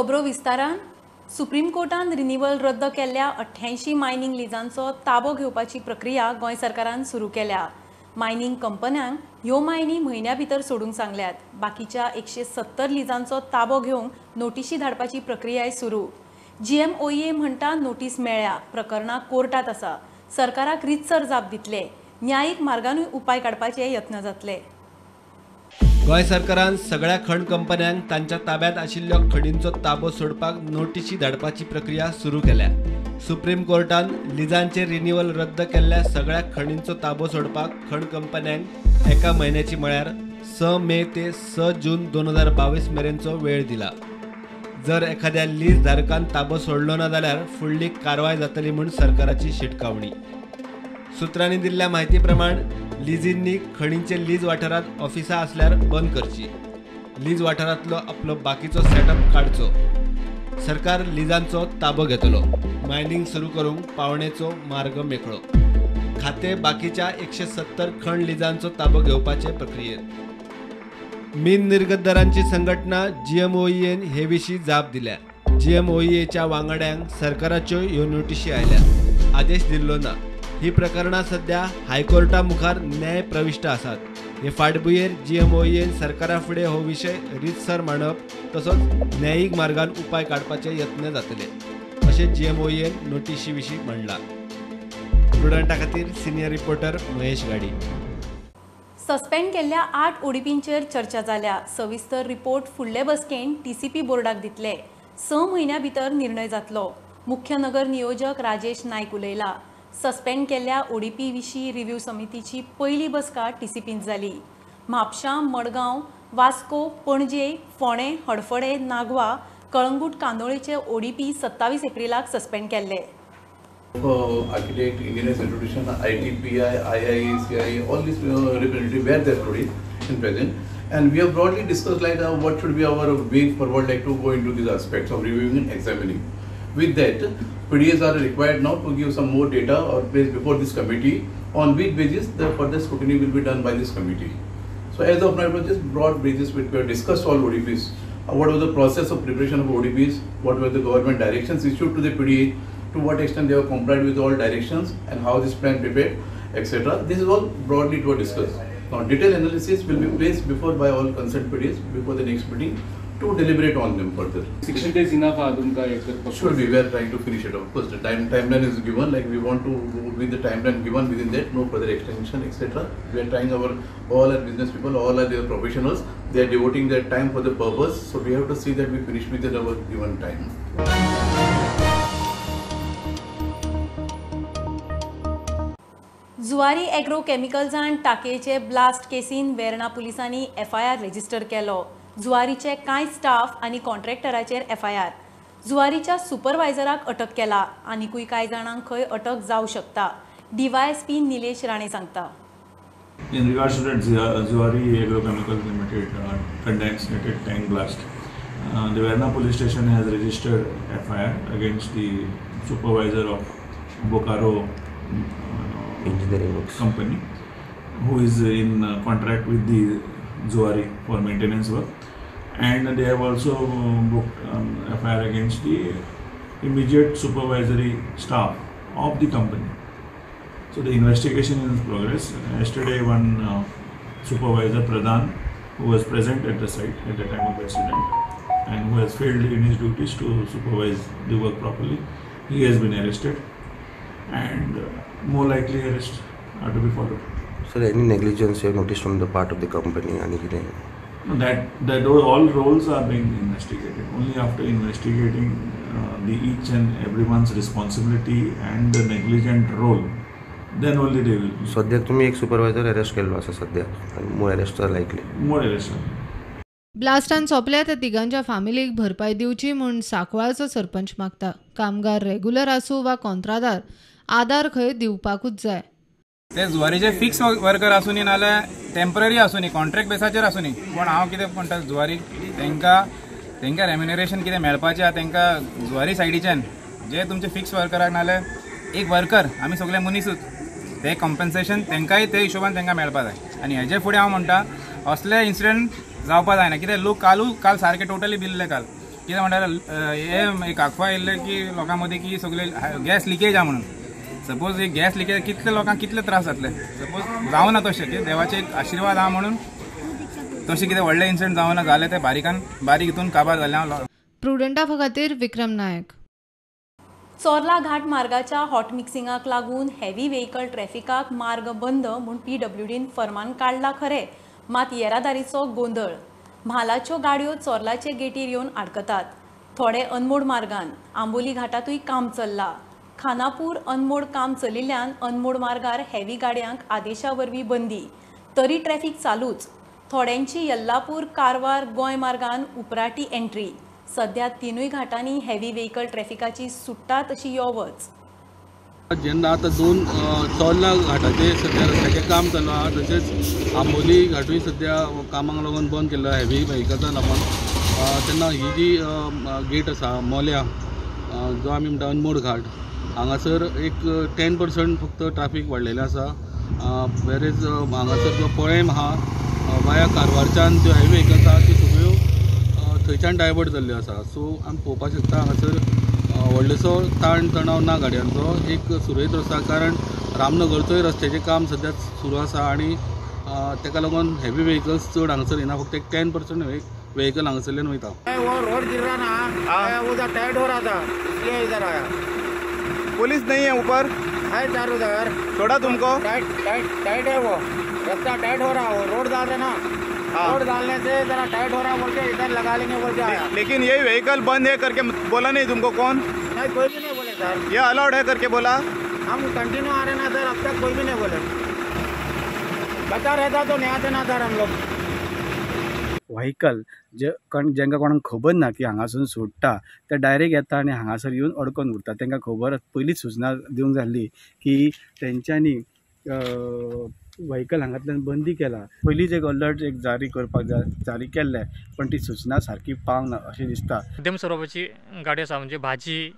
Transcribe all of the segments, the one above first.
कबरो विस्तारान supreme कोर्टान renewal रद्द केल्ल्या 88 मायनिंग लिजांचो ताबो घेवपाची प्रक्रिया गोंय सरकारान सुरू केल्या. मायनिंग कंपन्यांक ह्यो मायनी म्हयन्या भितर सोडूंक सांगल्यात. बाकीच्या 170 लिजांचो ताबो घेवंक नोटिशी धाडपाची प्रक्रियाय सुरू. जीएमओईए म्हणटा नोटीस मेळ्ळ्या, प्रकरणां कोर्टात आसा, सरकाराक रितसर जाप दितले, न्यायीक मार्गानूय उपाय काडपाचे यत्न जातले. गोंय सरकारान सगळ्या खण कंपन्यांक तांच्या ताब्यात आशिल्ल्या खणींचो ताबो सोडपाक नोटिशी धाडपाची प्रक्रिया सुरू केल्या. सुप्रीम कोर्टान लिजांचे रिन्युअल रद्द केल्ल्या सगळ्या खणींचो ताबो सोडपाक खण कंपन्यांक एका म्हयन्याची म्हळ्यार 6 मे ते 6 जून 2022 मेरेनचो वेळ दिला. जर एखाद्या लीज धारकान ताबो सोडलो ना जाल्यार फुडली कारवाय जातली म्हूण सरकाराची शिटकावणी. सूत्रांनी दिल्ल्या माहिती प्रमाण लिजींनी खणींचे लीज वाठारांत ऑफिसां आसल्यार बंद करची, लीज वाठारांतलो आपलो बाकीचो सेटअप काडचो. सरकार लिजांचो ताबो घेतलो, मायनिंग सुरू करूंक पावणेचो मार्ग मेकळो. खाते बाकीच्या 170 खण लिजांचो ताबो घेवपाचे प्रक्रियेत. मीन निर्गतदारांची संघटना जीएमओईएन हे विशीं जाप दिल्या. जीएमओईएच्या वांगड्यांक सरकाराच्यो ह्यो नोटिशी आयल्या, आदेश दिल्लो ना. ही प्रकरणां सध्या हायकोर्टा मुखार न्याय प्रविश्ट आसात. हे फाटभुंयेर जीएमओईएन सरकारा फुडें हो विशय रितसर मांडप तसोच न्यायीक मार्गान उपाय काडपाचे यत्न जातले अशें जीएमओईएन नोटिशी विशीं म्हणलां. प्रुडंटा खातीर सिनियर रिपोर्टर महेश गाडी. सस्पेंड केल्ल्या 8 ओडीपींचेर चर्चा जाल्या. सविस्तर रिपोर्ट फुडले बसकेन टीसीपी बोर्डाक दितले. 6 म्हयन्या भितर निर्णय जातलो. मुख्य नगर नियोजक राजेश नायक उलयला. सस्पेंड केल्ल्या ओडीपी विशीं रिव्ह्यू समितीची पयली बसका टीसीपींत जाली. म्हापशां, मडगांव, वास्को, पणजे, फोंडें, हडफडें, नागवा, कळंगूट, कांदोळेचे ओडीपी 27 एप्रिलाक सस्पेंड केल्ले. Architect, engineers institution, ITPI, IICI, all these representatives were there today in present, and we have broadly discussed like what should be our way forward, like to go into these aspects of reviewing and examining. With that, PDAs are required now to give some more data or place before this committee on which basis the further scrutiny will be done by this committee. So as of now, it was just broad basis which we have discussed all ODPs. What was the process of preparation of ODPs, what were the government directions issued to the PDA, to what extent they have complied with all directions and how this plan prepared, etc. This is all broadly to discuss. Now detailed analysis will be placed before by all concerned PDAs before the next meeting to deliberate on them further. 60 days enough? Should be. We are trying to finish it. Of course, the timeline is given, like we want to go with the timeline given within that, no further extension, etc. We are trying our, all our business people, all our their professionals, they are devoting their time for the purpose. So we have to see that we finish within our given time. Zuari agro केमिकल्सान टाकयेचे blast casein Verna पुलिसांनी FIR register केलो. जुवारीचे कांय staff आनी कॉन्ट्रॅक्टराचेर FIR. जुवारीच्या सुपरवायझराक अटक केला. आनिकूय कांय जाणांक खंय अटक जावं शकता, डीवायएसपी निलेश राणे सांगता. In regards to that Zuari Agrochemicals Limited condensated tank blast, the Verna police station has registered FIR against the supervisor of Bokaro Engineering Works company, who is in contract with the Zuari for maintenance work, and they have also booked FIR against the immediate supervisory staff of the company. So the investigation is in progress. Yesterday, one supervisor Pradhan, who was present at the site at the time of accident and who has failed in his duties to supervise the work properly, he has been arrested, and more likely arrests are to be followed. Sir, any negligence you have noticed from the part of the company? No, that all roles are being investigated. Only after investigating the each and everyone's responsibility and the negligent role, then only they will. सध्या तुम्ही एक supervisor arrest केलो आसा सध्या, more arrest are likely. More arrest. ब्लास्टान सोंपल्या त्या तिगांच्या फामिलीक भरपाय दिवची म्हूण सांकवाळचो सरपंच मागता. कामगार रेगुलर आसूं वा कॉन्त्रादार, आदार खंय दिवपाकूच जाय. ते जुवारीचे फिक्स वर्कर आसूनी नाल्यार टेम्पररी आसूनी, कॉन्ट्रॅक्ट बेसाचेर आसूनी, पूण हांव कितें म्हणटा, जुवारी तेंकां रेम्युनरेशन कितें मेळपाचें आहा तेंकां जुवारी सायडीच्यान जे तुमचे फिक्स वर्कराक नाल्यार एक वर्कर, आमी सगळे मनीसूच, ते कॉम्पन्सेशन तेंकांय ते हिशोबान तेंकां मेळपा जाय. आनी हेजे फुडें हांव म्हणटा असले इन्सिडंट जावपा जायना. कित्याक लोक काल सारके टोटली बिल्ले काल कितें म्हणटा हे एक अफवा येयल्ले की लोकां मदीं की सगळे गॅस लिकेज आहा म्हणून. सपोज एक गॅस लिकेज कितले लोकांक कितले त्रास जातले, सपोज जावना तशें, की देवाचे एक आशिर्वाद आहा म्हणून तशें कितें व्हडलें इन्सिडंट जावना जालें, तें बारीकान बारीक हितून काबार जालें. प्रुडंटा खातीर विक्रम नायक. चोर्ला घाट मार्गाच्या हॉट मिक्सिंगाक लागून हेवी व्हेकल ट्रॅफिकाक मार्ग बंद म्हूण पीडब्ल्यूडीन फरमान काडला खरें, मात येरादारीचो गोंदळ. म्हालाच्यो गाडयो चोर्लाचे गेटीर येवन आडकतात. थोडे अनमोड मार्गान आंबोली घाटांतूय काम चल्ला. खानापूर अनमोड काम चलिल्ल्यान अनमोड मार्गार हेवी गाडयांक आदेशा वरवीं बंदी, तरी ट्रॅफिक चालूच. थोड्यांची यल्लापूर कारवार गोंय मार्गान उपराटी एंट्री. सध्या तिनूय घाटांनी हेवी व्हेकल ट्रॅफिकाची सुट्टा तशी यो वच. जेन्ना आतां दोन चोर्ला घाटाचेर सद्या रस्त्याचें काम चालू आहा, तशेंच आंबोली घाटूय सद्या कामाक लागून बंद केल्लो हेवी व्हेकल्सां लागून, तेन्ना ही जी गेट आसा मोल्या जो आमी म्हणटा अनमोड घाट, हांगासर एक 10% फक्त ट्राफीक वाडलेलें आसा. वेरेज हांगासर जो पळेम आहा वाया कारवारच्यान ज्यो हेवी व्हेकल्स आहा त्यो सगळ्यो थंयच्यान डायवर्ट जाल्ल्यो आसा. सो आमी पळोवपाक शकता हांगासर व्हडलोसो ताण तणाव ना गाडयांचो, एक सुरळीत रस्तो, कारण रामनगरचोय रस्त्याचें काम सद्या सुरू आसा आनी ताका लागून हेवी व्हेकल्स चड हांगासर येना, फक्त एक 10% व्हेकल हांगासरल्यान वयता. वो रोड गिर रहा ना, उधर टाइट हो रहा था इसलिए इधर आया. पुलिस नहीं है ऊपर? है चारों उधर. छोड़ा तुमको? टाइट टाइट टाइट है, वो रास्ता टाइट हो रहा है, वो रोड डाल रहे ना, रोड डालने से जरा टाइट हो रहा है बोल के इधर लगा लेंगे बोल के आया. लेकिन ये व्हीकल बंद है करके बोला नहीं तुमको? कौन? नहीं, कोई भी नहीं बोले सर. ये अलाउड है करके बोला? हम कंटिन्यू आ रहे ना सर, अब तक कोई भी नहीं बोले. बचा रहता तो नहीं आते ना सर हम लोग. व्हेकल जे जेंका कोणाक खबर ना की हांगासून सोडटा ते डायरेक्ट येता आनी हांगासर येवन अडकोन उरता. तांकां खबर पयलींच सुचना दिवंक जाल्ली की तेंच्यांनी व्हेकल हांगांतल्यान बंदी केला. पयलींच एक अलर्ट एक जारी करपाक जाय, जारी केल्लें, पण ती सुचना सारकी पावना अशें दिसता. मध्यम स्वरुपाची गाडी आसा, म्हणजे भाजी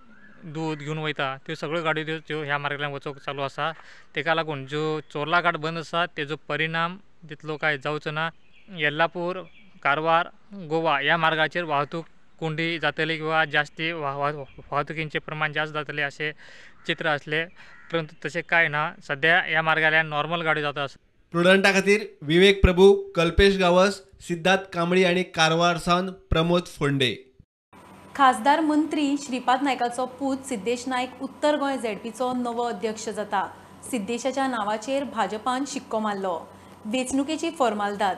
दूद घेवन वयता त्यो सगळ्यो गाडयो त्यो ह्या मार्गांतल्यान वचूंक चालू आसा. तेका लागून ज्यो चोर्ला घाट बंद आसा तेजो परिणाम तितलो कांय जावचो ना. येल्लापूर कारवार गोवा ह्या मार्गाचेर वाहतूक कोंडी जातली किंवा जास्ती वाहतुकींचें प्रमाण जास्त जातलें अशें चित्र आसलें, परंतु तशें कांय ना. सद्या ह्या मार्गांतल्यान नॉर्मल गाडी जाता आसा. प्रुडंटा खातीर विवेक प्रभू, कल्पेश गावस, सिद्धार्थ कांबळी आनी कारवार सावन प्रमोद फोंडे. खासदार मंत्री श्रीपाद नायकाचो पूत सिद्धेश नायक उत्तर गोंय झेडपीचो नवो अध्यक्ष जाता. सिद्धेशाच्या नांवाचेर भाजपान शिक्को मारलो. वेंचणुकेची फॉर्मालदाद.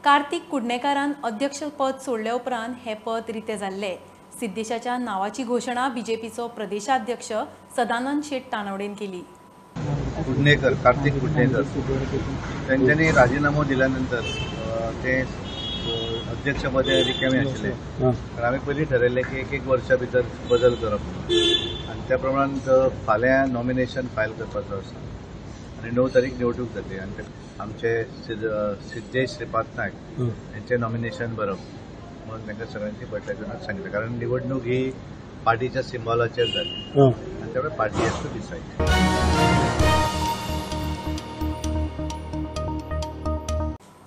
कार्तिक कुडणेकारान अध्यक्षपद सोडले उपरांत हें पद रितें जाल्लें. सिद्धेशाच्या नांवाची घोशणा बीजेपीचो प्रदेशाध्यक्ष सदानंद शेट तानावडेन केली. कुडणेकर, कार्तिक कुडणेकर तांच्यांनी राजिनामो दिल्या नंतर ते अध्यक्षपद रिकामे आशिल्लें. कारण आमी पयलीं ठरयल्लें की एक एक वर्सा भितर बदल करप आनी त्या प्रमाण फाल्यां नॉमिनेशन फायल करपाचो आसा आनी 9 तारीख निवडणूक जातली आनी आमचे सिद्धेश श्रीपाद नायक यांचे नॉमिनेशन भरप म्हणून तांकां सगळ्यांची बैठक सांगितलें. कारण निवडणूक ही पार्टीच्या सिम्बॉलाचेर जाली आनी त्यामुळे party has to decide.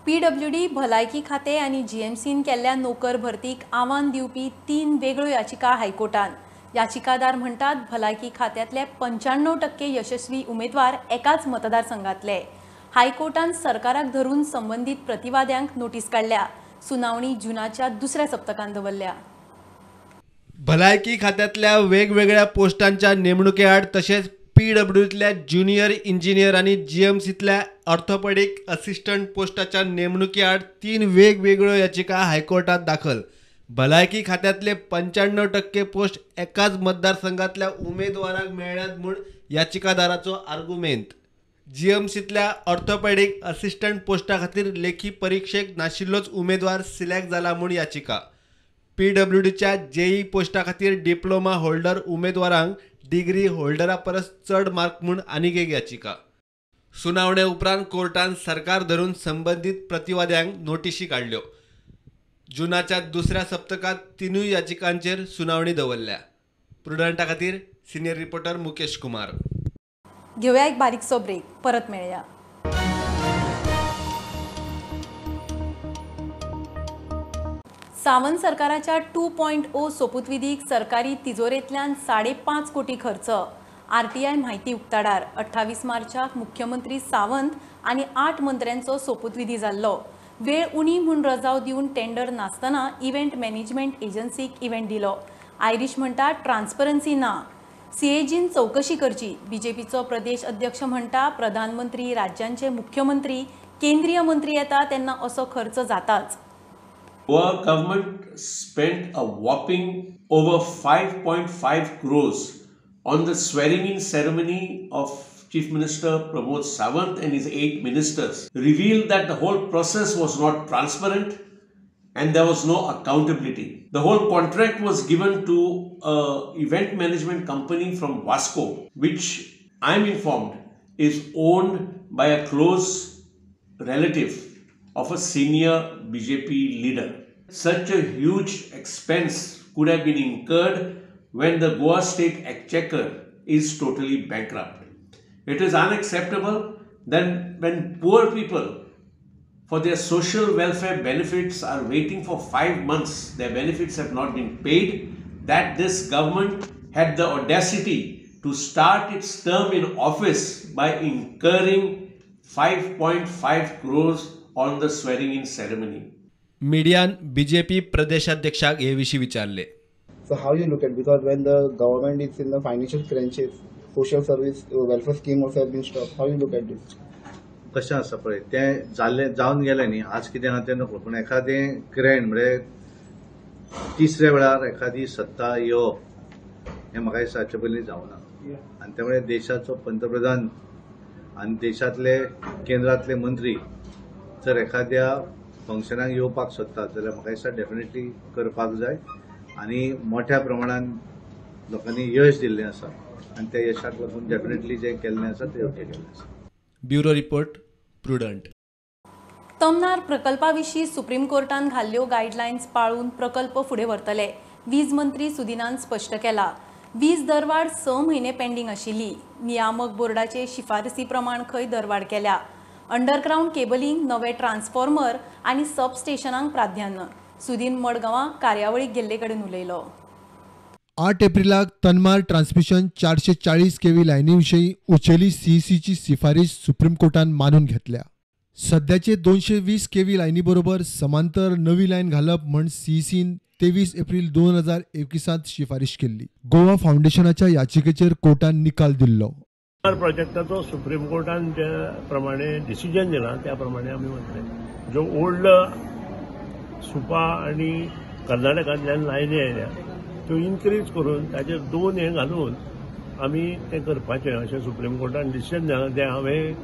PWD भलायकी खातें आनी जीएमसीन केल्ल्या नोकर भरतीक आव्हान दिवपी 3 वेगळ्यो याचिका हायकोर्टान. याचिकादार म्हणटात भलायकी खात्यांतले 95% यशस्वी उमेदवार एकाच मतदारसंघातले. हायकोर्टान सरकाराक धरून संबंदीत प्रतिवाद्यांक नोटीस काडल्या. सुनावणी जुनाच्या दुसऱ्या सप्तकान दवरल्या. भलायकी खात्यांतल्या वेगवेगळ्या पोस्टांच्या नेमणुके आड तशेंच पीडब्ल्यूडींतल्या ज्युनियर इंजिनियर आनी जीएमसींतल्या ऑर्थोपेडीक असिस्टंट पोस्टाच्या नेमणुके आड 3 वेगवेगळ्यो याचिका हायकोर्टात दाखल. भलायकी खात्यांतले 95% पोस्ट एकाच मतदारसंघातल्या उमेदवाराक मेळ्ळ्यात म्हूण याचिकादाराचो आर्गुमेंत. जीएमसींतल्या ऑर्थोपेडीक असिस्टंट पोस्टा खातीर लेखी परिक्षेक नाशिल्लोच उमेदवार सिलेक्ट जाला म्हूण याचिका. पीडब्ल्यूडीच्या जेई पोस्टा खातीर डिप्लोमा होल्डर उमेदवारांक डिग्री होल्डरा परस चड मार्क म्हूण आनीक एक याचिका. सुनावणे उपरांत कोर्टान सरकार धरून संबंदीत प्रतिवाद्यांक नोटिशी काडल्यो. जुनाच्या दुसऱ्या सप्तकांत 3 याचिकांचेर सुनावणी दवरल्या. प्रुडंटा खातीर सिनियर रिपोर्टर मुकेश कुमार. घेवया एक बारीकसो ब्रेक, परत मेळया. सावंत सरकाराच्या 2.0 सोपूतविधीक सरकारी तिजोरेंतल्यान 5.5 कोटी खर्च. आरटीआय म्हायती उक्ताडार. 28 मार्चाक मुख्यमंत्री सावंत आनी 8 मंत्र्यांचो सोपूतविधी जाल्लो. वेळ उणी म्हूण रजाव दिवन टेंडर नासतना इव्हेंट मॅनेजमेंट एजन्सीक इव्हेंट दिलो. आयरीश म्हणटा ट्रान्सपरन्सी ना, सीएजीन चवकशी करची. बीजेपीचो प्रदेश अध्यक्ष म्हणटा प्रधानमंत्री, राज्यांचे मुख्यमंत्री, केंद्रीय मंत्री येता तेन्ना असो खर्च जाताच. Goa government spent a whopping over 5.5 crores on the swearing-in ceremony of Chief Minister Pramod Sawant and his 8 ministers, revealed that the whole process was not transparent and there was no accountability. The whole contract was given to an event management company from Vasco, which I am informed is owned by a close relative of a senior BJP leader. Such a huge expense could have been incurred when the Goa state exchequer is totally bankrupt. It is unacceptable that when poor people for their social welfare benefits are waiting for 5 months, their benefits have not been paid, that this government had the audacity to start its term in office by incurring 5.5 crores on the swearing-in ceremony. मीडियान BJP प्रदेशाध्यक्षाक हे विशीं विचारले. So how you look at, because when the government is in the financial crunches, social service welfare scheme also has been stopped. How you look at this? कशें आसा पळय तें जाल्लें जावन गेलें न्ही, आज कितें आहा तें नको, पूण एखादें ग्रँड म्हळ्यार तिसऱ्या वेळार एखादी सत्ता येवप हें म्हाका दिसता हाचे पयलीं जावना. आनी त्यामुळे देशाचो पंतप्रधान आनी देशांतले केंद्रांतले मंत्री जर एखाद्या फंक्शनाक येवपाक सोदतात जाल्यार म्हाका दिसता डेफिनेटली करपाक जाय आनी मोठ्या प्रमाणान लोकांनी यश दिल्लें आसा आनी त्या यशाक लागून डेफिनेटली जें केल्लें आसा तें योग्य केल्लें आसा. Bureau report, Prudent. Tamnar प्रकल्पा विशीं सुप्रीम कोर्टान घाल्ल्यो गायडलायन्स पाळून प्रकल्प फुडें व्हरतले, वीज मंत्री सुदिनान स्पश्ट केला. वीज दरवाड 6 म्हयने पेंडींग आशिल्ली. नियामक बोर्डाचे शिफारसी प्रमाण खंय दरवाड केल्या. अंडरग्रावंड केबलिंग, नवे ट्रान्सफॉर्मर आनी सबस्टेशनांक प्राधान्य. सुदीन मडगांवां कार्यावळीक गेल्ले कडेन उलयलो. 8 एप्रिलाक तन्मार ट्रान्समिशन 440 केव्ही लायनी विशीं उचेली सीईसीची शिफारीस सुप्रीम कोर्टान मानून घेतल्या. सद्याचे 220 केव्ही लायनी बरोबर समांतर नवी लायन घालप म्हण सीईसीन 23 एप्रिल 2021 शिफारीश केल्ली. गोवा फावंडेशनाच्या याचिकेचेर कोर्टान निकाल दिल्लो. प्रोजेक्टाचो सुप्रीम कोर्टान ज्या प्रमाणे डिसिजन दिलां त्या प्रमाणे आमी वतले. ज्यो ओल्ड सुपा आनी कर्नाटकांतल्यान लायनी आयल्या त्यो इन्क्रीज करून ताचेर 2 हे घालून आमी तें करपाचें अशें सुप्रीम कोर्टान डिसिजन दिलां. तें हांवें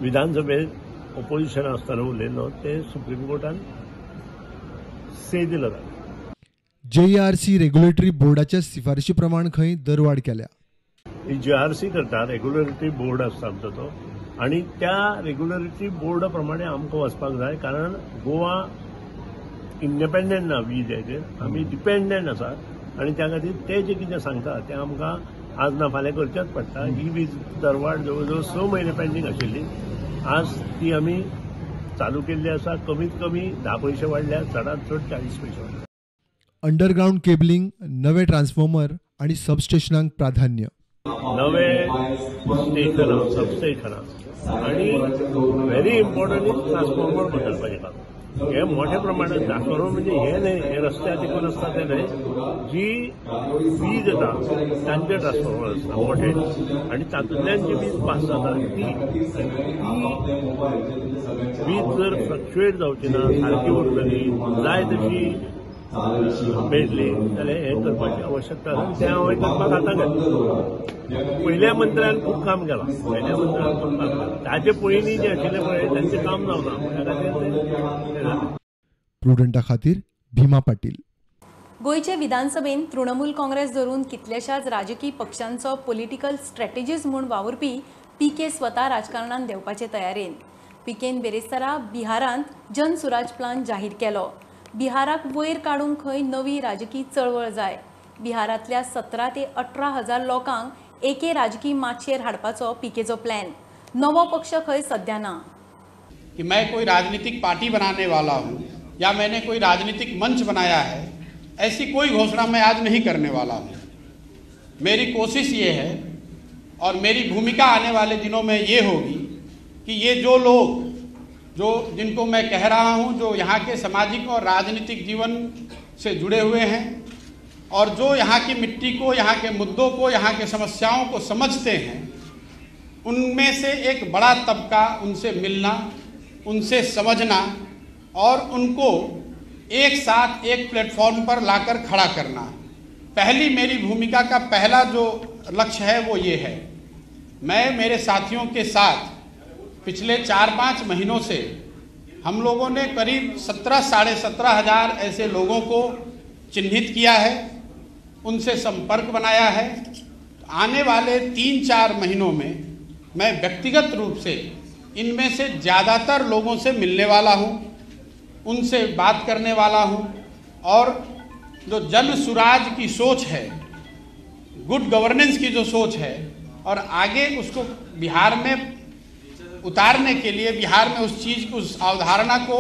विधानसभेंत ओपोजिशन आसतना उलयल्लो, तें सुप्रीम कोर्टान से दिलां. जेईआरसी रेग्युलेटरी बोर्डाच्या शिफारशी प्रमाण खंय दरवाड केल्या. जीआरसी करता, रेग्युलेटरी बोर्ड आसता आमचो तो, आनी त्या रेग्युलेटरी बोर्डा प्रमाणे आमकां वचपाक जाय, कारण गोवा इंडिपेंडंट ना वीज हेचेर, आमी डिपेंडंट आसा आनी त्या खातीर ते जे कितें सांगता तें आमकां आज ना फाल्यां करचेंच पडटा. ही वीज दरवाड जवळ जवळ 6 म्हयने पेंडींग आशिल्ली, आज ती आमी चालू केल्ली आसा. कमीत कमी 10 पयशे वाडल्या, चडांत चड 40 पयशे वाडल्या. अंडरग्रावंड केबलिंग, नवे ट्रान्सफॉर्मर आनी सबस्टेशनांक प्राधान्य. नवे स्टेशनां, सबस्टेशनां आनी व्हेरी इम्पॉर्टंट is transformer बदलपाचें काम. हे मोठ्या प्रमाणात ट्रान्सफॉर्मर म्हणजे हे न्हय, हे रस्त्यार देखून आसता ते न्हय, जी वीज येता तांचे ट्रान्सफॉर्मर आसता मोठे आनी तातूंतल्यान जी वीज पास जाता ती वीज जर फ्लक्च्युएट जावची ना, सारकी उरतली, जाय तशी मेळटली जाल्यार हें करपाची आवश्यकता आसा. तें हांवें करपाक आतां घेतलें. पयल्या मंत्र्यान खूब काम केलां, पयल्या मंत्र्यान खूब काम केलां, ताचे पयलीं जे आशिल्ले पळय तांचें काम जावना, त्या खातीर तें जालें. प्रुडंटा खातीर भीमा पाटील. गोंयचे विधानसभेन तृणमूल काँग्रेस धरून कितल्याशाच राजकीय पक्षांचो पॉलिटिकल स्ट्रॅटेजिस्ट म्हूण वावुरपी पीके स्वता राजकारणान देंवपाचे तयारेन. पीकेन बेरेस्तारा बिहारांत जन सुराज प्लान जाहीर केलो. बिहाराक वयर काडूंक खंय नवी राजकीय चळवळ जाय. बिहारांतल्या 17 ते 18 हजार लोकांक एके राजकीय माचयेर हाडपाचो पीकेचो प्लॅन. नवो पक्ष खंय सद्या ना. कि मैं कोई राजनीतिक पार्टी बनाने वाला हूँ या मैंने कोई राजनीतिक मंच बनाया है, ऐसी कोई घोषणा मैं आज नहीं करने वाला हूँ। मेरी कोशिश ये है और मेरी भूमिका आने वाले दिनों में ये होगी कि ये जो लोग जो जिनको मैं कह रहा हूँ, जो यहाँ के सामाजिक और राजनीतिक जीवन से जुड़े हुए हैं और जो यहाँ की मिट्टी को, यहाँ के मुद्दों को, यहाँ के समस्याओं को समझते हैं, उनमें से एक बड़ा तबका, उनसे मिलना, उनसे समझना और उनको एक साथ एक प्लेटफॉर्म पर लाकर खड़ा करना, पहली मेरी भूमिका का पहला जो लक्ष्य है वो ये है। मैं मेरे साथियों के साथ पिछले 4-5 महीनों से हम लोगों ने करीब 17-17.5 हज़ार ऐसे लोगों को चिन्हित किया है, उनसे संपर्क बनाया है। आने वाले 3-4 महीनों में मैं व्यक्तिगत रूप से इनमें से ज़्यादातर लोगों से मिलने वाला हूँ, उनसे बात करने वाला हूँ और जो जन सुराज की सोच है, गुड गवर्नेंस की जो सोच है और आगे उसको बिहार में उतारने के लिए, बिहार में उस चीज़ को, उस अवधारणा को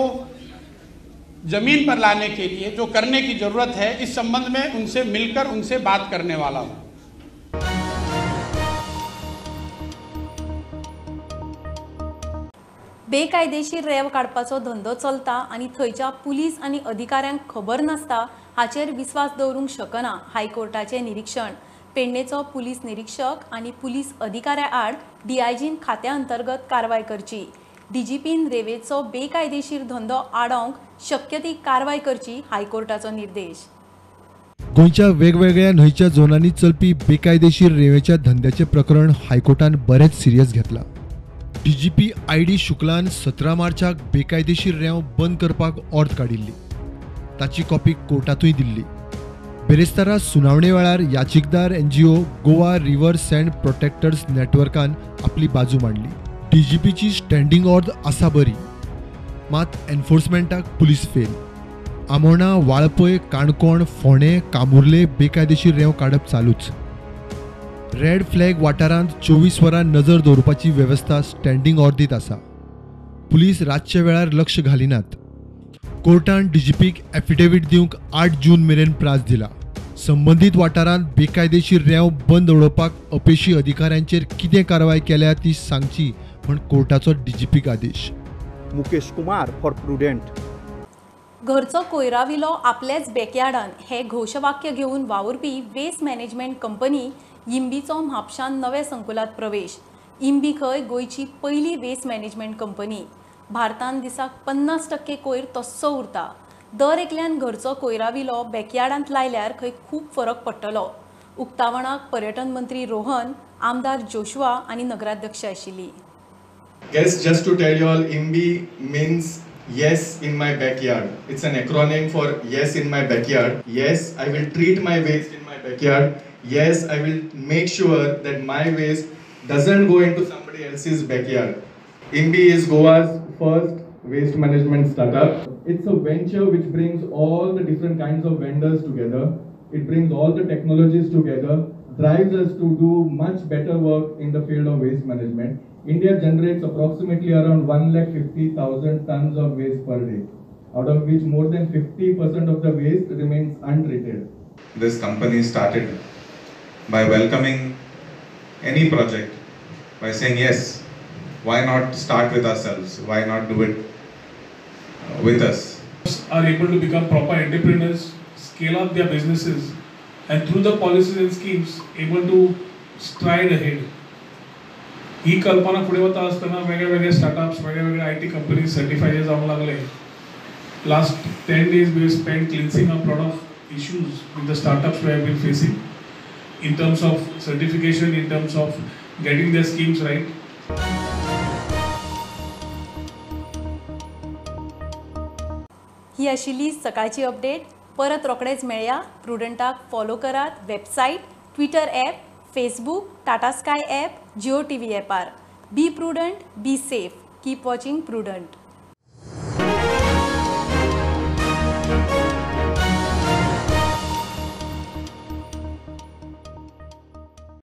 ज़मीन पर लाने के लिए जो करने की ज़रूरत है, इस संबंध में उनसे मिलकर उनसे बात करने वाला हूँ। बेकायदेशीर रेंव काडपाचो धंदो चलता आनी थंयच्या पुलीस आनी अधिकाऱ्यांक खबर नासता हाचेर विस्वास दवरूंक शकना हायकोर्टाचें निरीक्षण. पेडणेचो पुलीस निरीक्षक आनी पुलीस अधिकाऱ्या आड डीआयजीन खात्या अंतर्गत कारवाय करची. डीजीपीन रेंवेचो बेकायदेशीर धंदो आडोवंक शक्य ती कारवाय करची हायकोर्टाचो निर्देश. गोंयच्या वेगवेगळ्या न्हंयच्या झोनांनी चलपी बेकायदेशीर रेंवेच्या धंद्याचें प्रकरण हायकोर्टान बरेंच सिरियस घेतलां. डीजीपी I D शुक्लान 17 मार्चाक बेकायदेशीर रेंव बंद करपाक ऑर्द काडिल्ली, ताची कॉपी कोर्टांतूय दिल्ली. बेरेस्तारा सुनावणे वेळार याचिकदार NGO Goa river sand protectors नेटवर्कान आपली बाजू मांडली. डीजीपीची स्टँडिंग ऑर्द आसा बरी, मात एन्फोर्समेंटाक पुलीस फेल. आमोणा, वाळपय, काणकोण, फोंडें, कामुर्ले बेकायदेशीर रेंव काडप चालूच. रेड फ्लॅग वाठारांत 24 वरां नजर दवरपाची वेवस्था स्टँडिंग ऑर्दीत आसा. पुलीस रातच्या वेळार लक्ष घालिनात. कोर्टान डीजीपीक एफिडेवीट दिवंक 8 जून मेरेन प्रास दिला. संबंदीत वाठारांत बेकायदेशीर रेंव बंद उडोवपाक अपेशी अधिकाऱ्यांचेर कितें कारवाय केल्या ती सांगची म्हूण कोर्टाचो डीजीपीक आदेश. Mukesh Kumar for Prudent. घरचो कोयरा विलो आपल्याच बॅकयार्डान हे घोशवाक्य घेवन वावुरपी वेस्ट मॅनेजमेंट कंपनी इम्बीचो म्हापशान नव्या संकुलात प्रवेश. इम्बी खंय गोंयची पयली वेस्ट मॅनेजमेंट कंपनी. भारतान दिसाक 50% कोयर तस्सो उरता. दर एकल्यान घरचो कोयरा विलो बॅकयार्डांत लायल्यार खंय खूब फरक पडटलो. उक्तावणाक पर्यटन मंत्री रोहन, आमदार जोशुआ आनी नगराध्यक्ष आशिल्ली. Guess just to tell you all, IMBY means yes in my backyard. It's an acronym for yes in my backyard. Yes, I will treat my waste in my backyard. Yes, I will make sure that my waste doesn't go into somebody else's backyard. IMBY is Goa's first waste management startup. It's a venture which brings all the different kinds of vendors together. It brings all the technologies together, drives us to do much better work in the field of waste management. India generates approximately around 150,000 tons of waste per day, out of which more than 50% of the waste remains untreated. This company started by welcoming any project, by saying yes, why not start with ourselves, why not do it with us. Are able to become proper entrepreneurs, scale up their businesses, and through the policies and schemes able to stride ahead. ही कल्पना फुडें वता आसतना वेगळे वेगळे startups, वेगळे वेगळे IT companies certify जावंक लागले. Last 10 days we spend cleansing up lot of issues with the startups we have been facing in terms of certification, in terms of getting their schemes right. ही आशिल्ली सकाळची update. परत रोखडेच मेळया. प्रुडंटाक follow करात website, Twitter app, Facebook, Tata Sky app, Jio TV ॲपार. Be prudent, be safe, keep watching Prudent.